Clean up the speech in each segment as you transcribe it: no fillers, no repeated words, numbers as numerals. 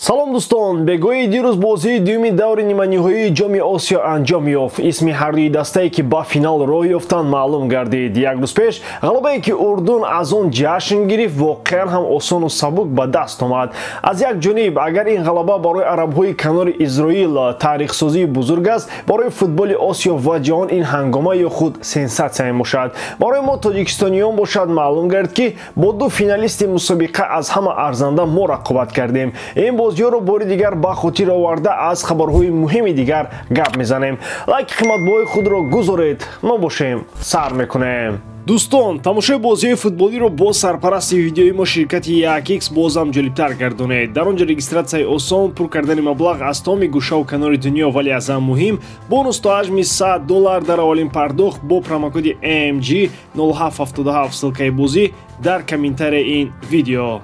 Салом дӯстон, бегоҳи дирӯз бозии дуюми даври ниманиҳоии Ҷоми Осиё анҷом ёфт. Исми ҳардуи дастае, ки ба финал роҳ ёфтанд, маълум гардид. Як рӯз пеш ғалабае, ки Урдун аз он ҷашн гирифт, воқеан ҳам осону сабук ба даст омад. Аз як ҷониб, агар ин ғалаба барои арабҳои канори Изроил таърихсозии бузург аст, барои футболи Осиё ва ҷаҳон ин ҳангома ё худ сенсатсия мебошад. Барои мо тоҷикистониён бошад, маълум гардид, ки бо ду финалисти мусобиқа аз ҳама арзанда мо рақобат кардем. Ин бозиҳоро бори дигар ба хотир оварда, аз хабарҳои муҳими дигар гап мезанем. Лайки қиматбоҳои худро гузоред, мо бошем, сар мекунем. Дӯстон, тамошои бозиҳои футболиро бо сарпарасти видеои мо ширкати 1x бозам ҷолибтар гардонед. Дар он ҷо регистратсияи осон, пур кардани маблағ аз тамоми гӯшаву канори дунё, вале аз ҳам муҳим бонус то ҳаҷми $100 дар аввалин пардохт бо промокоди MG 0777. Ссылкаи бозӣ дар комментарияи ин видео.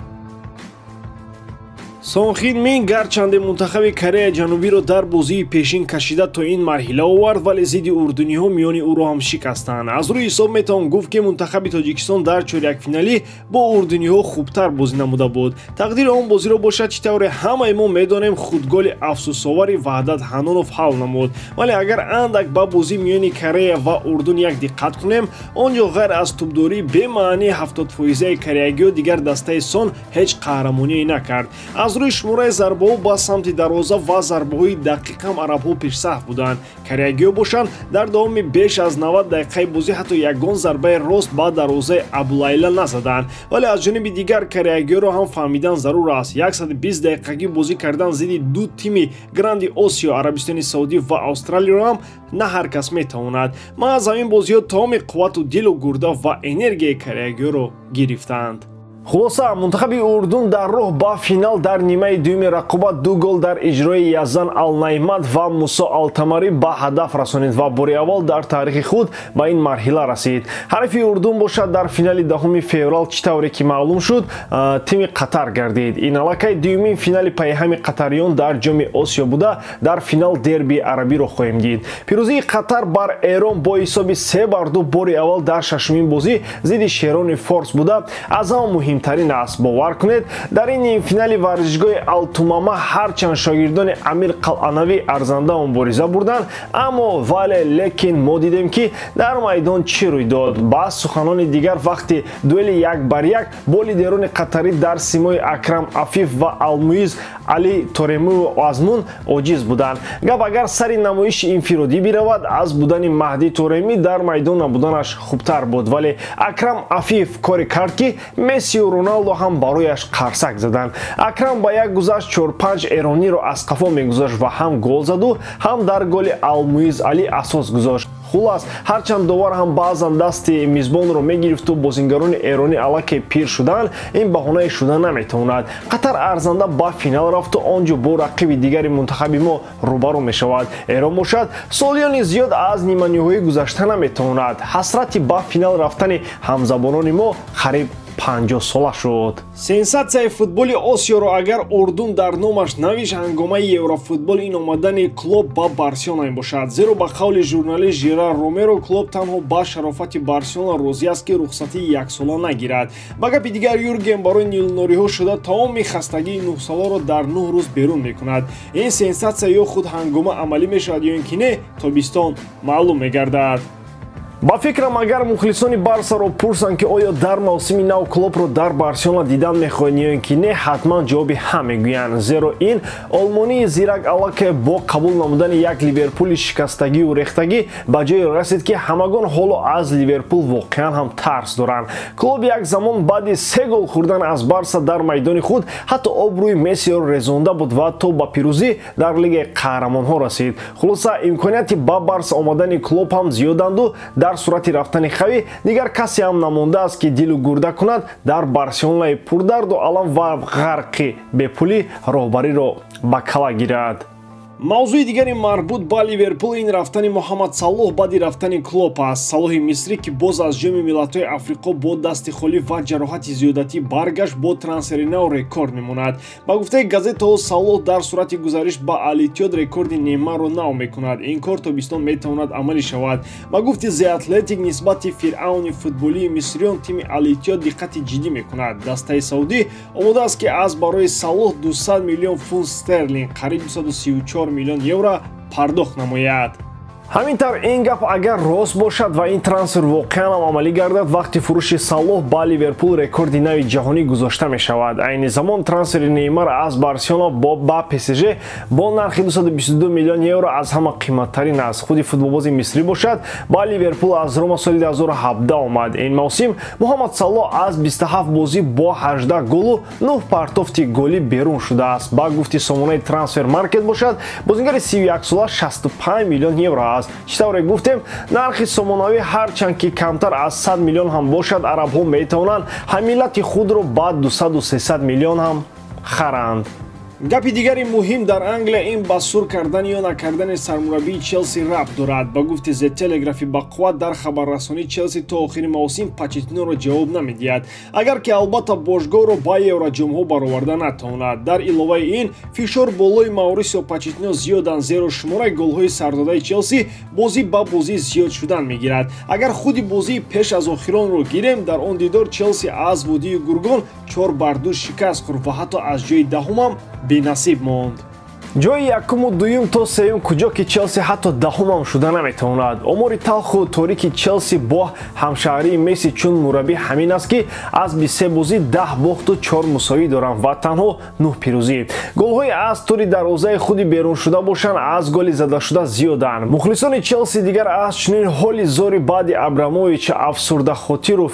Сон Хин Мин гарчанде мунтахаби Кореяи Ҷанубиро дар бозии пешин кашида то ин марҳила овард, вале зидди урдуниҳо миёни ӯро ҳам шикастанд. Аз рӯи ҳисоб метавон гуфт, ки мунтахаби Тоҷикистон дар чорякфиналӣ бо урдуниҳо хубтар бозӣ намуда буд. Тақдири он бозиро бошад, чӣ тавре ҳамаи мо медонем, худголи афсӯсовари Ваҳдат Ҳанонов ҳал намуд. Вале агар андак ба бозӣ миёни Корея ва Урдун як диққат кунем, он ҷо ғайр аз тӯбдории бемаънии 70%-аи кореягиҳо дигар дастаи Сон ҳеҷ қаҳрамоние накард. Аз рӯи шумораи зарбаҳо ба самти дарвоза ва зарбаҳои дақиқ ҳам арабҳо пешсаф буданд. Кореягиҳо бошанд, дар давоми беш аз 90 дақиқаи бозӣ ҳатто ягон зарбаи рост ба дарвозаи Абулайла назаданд. Вале аз ҷониби дигар кореягиҳоро ҳам фаҳмидан зарур аст. 120 дақиқагӣ бозӣ кардан зидди ду тими гранди Осиё, Арабистони Саудӣ ва Австралияро ҳам на ҳар кас метавонад. Маҳз ҳамин бозиҳо тамоми қуввату дилу гурда ва энергияи кореягиҳоро гирифтанд. Хулоса, мунтахаби Урдун дар роҳ ба финал дар нимаи дуюми рақобат ду гол дар иҷрои Язан Алнаймат ва Мусо Алтамарӣ ба ҳадаф расонид ва бори аввал дар таърихи худ ба ин марҳила расид. Ҳарифи Урдун бошад, дар финали 10 феврал, чӣ тавре ки маълум шуд, тими Қатар гардид. Ин аллакай дуюмин финали пайҳами қатариён дар Ҷоми Осиё буда, дар финал дерби арабиро хоҳем дид. Пирӯзии Қатар бар Эрон бо ҳисоби 3-2 бори аввал дар шашумин бозӣ зидди шерони форс буда, аз ҳама муҳимтарин аст. Бовар кунед, дар ин нимфинали варзишгоҳи Алтумама ҳарчанд шогирдони Амир Қалъанавӣ арзанда мубориза бурданд, аммо вале лекин мо дидем, ки дар майдон чӣ рӯй дод. Ба суханони дигар, вақти дуэли як бар як бо лидерони қатарӣ дар симои Акрам Афиф ва Алмуиз Али Торемию Азмун оҷиз буданд. Гап агар сари намоиши инфиродӣ биравад, аз будани Маҳдӣ Торемӣ дар майдон набуданаш хубтар буд, вале Акрам Афиф коре кард, ки Мессию Роналдо ҳам барояш қарсак заданд. Акрам ба як гузашт чор-панҷ эрониро аз қафо мегузошт ва ҳам гол заду, ҳам дар голи Алмуиз Али асос гузошт. Хулас, ҳарчанд довар ҳам баъзан дасти мизбонро мегирифту бозингарони эронӣ аллакай пир шуданд, ин баҳонае шуда наметавонад. Қатар арзанда ба финал рафту он ҷо бо рақиби дигари мунтахаби мо рӯбарӯ мешавад. Эрон бошад, солиёни зиёд аз ниманиҳоӣ гузашта наметавонад. Ҳасрати ба финал рафтани ҳамзабонони мо қариб 50 сола шуд. Сенсатсияи футболи Осиёро агар Урдун дар номаш навишт, ҳангомаи еврофутбол ин омадани Клоп ба Барселона мебошад. Зеро ба қавли журналист Жерар Ромеро, Клоп танҳо ба шарофати Барселона розӣ аст, ки рухсатии яксола нагирад. Ба гапи дигар, Юрген барои нилнориҳо шуда тамоми хастагии нӯҳсоларо дар 9 рӯз берун мекунад. Ин сенсатсия ё худ ҳангома амалӣ мешавад, ё ин ки не, тобистон маълум мегардад. Ба фикрам, агар мухлисони Барсаро пурсанд, ки оё дар мавсими нав Клопро дар Барселона дидан мехоҳед ё ин ки не, ҳатман ҷавоби ҳа мегӯянд. Зеро ин олмонии зирак аллакай бо қабул намудани як Ливерпули шикастагию рехтагӣ ба ҷое расид, ки ҳамагон ҳоло аз Ливерпул воқеан ҳам тарс доранд. Клоп як замон баъди се гол хӯрдан аз Барса дар майдони худ ҳатто обрӯи Мессиро резонда буд ва то ба пирӯзӣ дар Лигаи қаҳрамонҳо расид. Хулоса, имконияти ба Барса омадани Клоп ҳам зиёданду дар сурати рафтани Хави дигар касе ҳам намондааст, ки дилу гурда кунад дар Барселонаи пурдарду алам ва ғарқи бепулӣ роҳбариро ба кала гирад. Мавзӯи дигари марбут ба Ливерпул ин рафтани Муҳаммад Салоҳ баъди рафтани Клоп аст. Салоҳи мисрӣ, ки боз аз ҷоми миллатҳои Африқо бо дасти холӣ ва ҷароҳати зиёдатӣ баргашт, бо трансфери нав рекорд мемонад. Ба гуфтаи газетаҳо, Салоҳ дар сурати гузариш ба Ал-Иттиҳод рекорди Неймарро нав мекунад. Ин кор тобистон метавонад амалӣ шавад. Ба гуфти The Athletic, нисбати фиръавни футболии мисриён тими Ал-Иттиҳод диққати ҷиддӣ мекунад. Дастаи саудӣ омода аст, ки аз барои Салоҳ 200 миллион фунт стерлинг, қариб 234 миллион евро пардохт намояд. Ҳамин тавр, ин гап агар рост бошад ва ин трансфер воқеан ҳам амалӣ гардад, вақти фурӯши Салоҳ ба Ливерпул рекорди нави ҷаҳонӣ гузошта мешавад. Айни замон трансфери Неймар аз Барселона ба ПСЖ бо нархи 222 миллион евро аз ҳама қиматтарин аст. Худи футболбози мисрӣ бошад, ба Ливерпул аз Рома соли 2017 омад. Ин мавсим Муҳаммад Салоҳ аз 27 бозӣ бо 18 голу 9 партофти голӣ берун шудааст. Ба гуфти сомонаи Трансфер Маркет бошад, бозингари 31-сола 65 миллион евро аст. Чӣ тавре гуфтем, нархи сомонавӣ ҳарчанд ки камтар аз 100 миллион ҳам бошад, арабҳо метавонанд ҳамиллати худро ба 200-300 миллион ҳам харанд. Гапи дигари муҳим дар Англия ин ба сур кардан ё накардани сармураббии Челси рабт дорад. Ба гуфти The Telegraph бақувват дар хабаррасонии Челси то охири мавсим Почеттиноро ҷавоб намедиҳад, агар ки албатта бошгоҳро ба евроҷомҳо бароварда натавонад. Дар иловаи ин, фишор болои Маурисио Почеттино зиёданд, зеро шумораи голҳои сардодаи Челси бозӣ ба бозӣ зиёд шудан мегирад. Агар худи бозии пеш аз охиронро гирем, дар он дидор Челси аз водии Гургон 4-2 шикаст хӯрд ва ҳатто аз ҷои даҳумам бенасиб монд. Ҷои якуму дуюм то сеюм, куҷо ки Челси ҳатто даҳумам шуда наметавонад. Омори талху торики Челси бо ҳамшаҳрии Месси чун мураббӣ ҳамин аст, ки аз 23 бозӣ 10 бохту 4 мусовӣ доранд ва танҳо 9 пирӯзӣ. Голҳои аз тури дарвозаи худи берун шуда бошанд, аз голи задашуда зиёданд. Мухлисони Челси дигар аз чунин ҳоли зори баъди Абрамович афсурдахотиру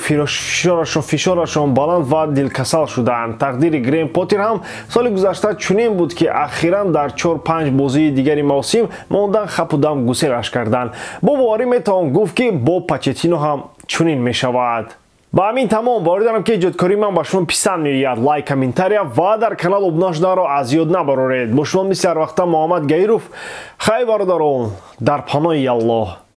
фишорашон баланд ва дилкасал шудаанд. Тақдири Грем Поттер ҳам соли гузашта чунин буд, ки ахиран дар 4-5 бозии дигари мавсим мондан хапу дам гуселаш карданд. Бо боварӣ метавон гуфт, ки бо Почеттино ҳам чунин мешавад. Ба ҳамин тамом. Боварӣ дорам, ки эҷодкории ман ба шумо писанд меояд. Лайк, комментария ва дар канал обуна шуданро аз ёд набароред. Бо шумо мисли ҳар вақта Муҳаммад Гаиров. Хайр, бародарон, дар паноҳи Аллоҳ.